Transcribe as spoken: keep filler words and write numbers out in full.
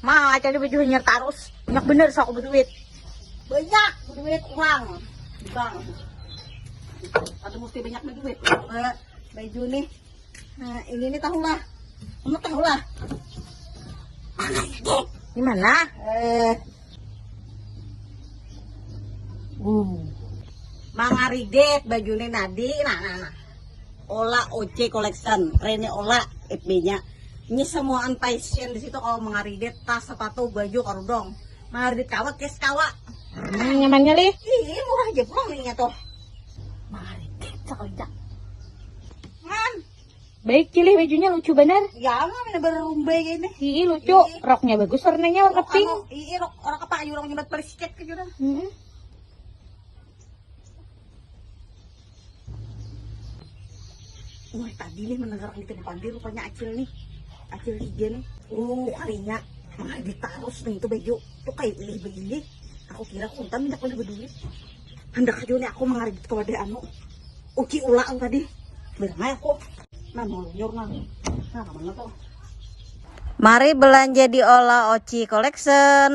Ma, cari baju hanyar tarus. Banyak bener, so aku berduit. Banyak berduit uang. Bang. Ada mesti banyak berduit. Eh, baju nih. Nah, ini nih tahu lah. Kamu tahu lah. Di mana? Eh. Uh. Mangaridet baju nih nadi. Nah, nah, nah. Ola O C Collection, Rene Ola F B-nya. Ini semuaan fashion di situ kalau mangaridet tas, sepatu, baju, karudung. Mangaridet kawa, kes kawa. Hmm, nyamannya lih. Ih, murah aja pulang nih tuh. Mangaridet sekejap. Man. Baik cilih bajunya lucu bener. Ya, mana berumbai ini. Ih, lucu. Ih. Roknya bagus warnanya warna pink. Anu, ih, rok orang apa ayu orang nyebat beli siket ke jurang. Hmm. Wah, tadi nih mendengar di tempat di rupanya Acil nih. Acil tiga nih. Oh, kalinya mangaridet tarus nih itu baju. Tuh kayak ini begini. Aku kira kuntan tidak boleh peduli. Hendak aja nih aku mangaridet ke wadah anu. Uki ulang tadi. Berengai aku. Nah, mau lunyur nah. Nah, mana tuh? Mari belanja di Ola O C Collection.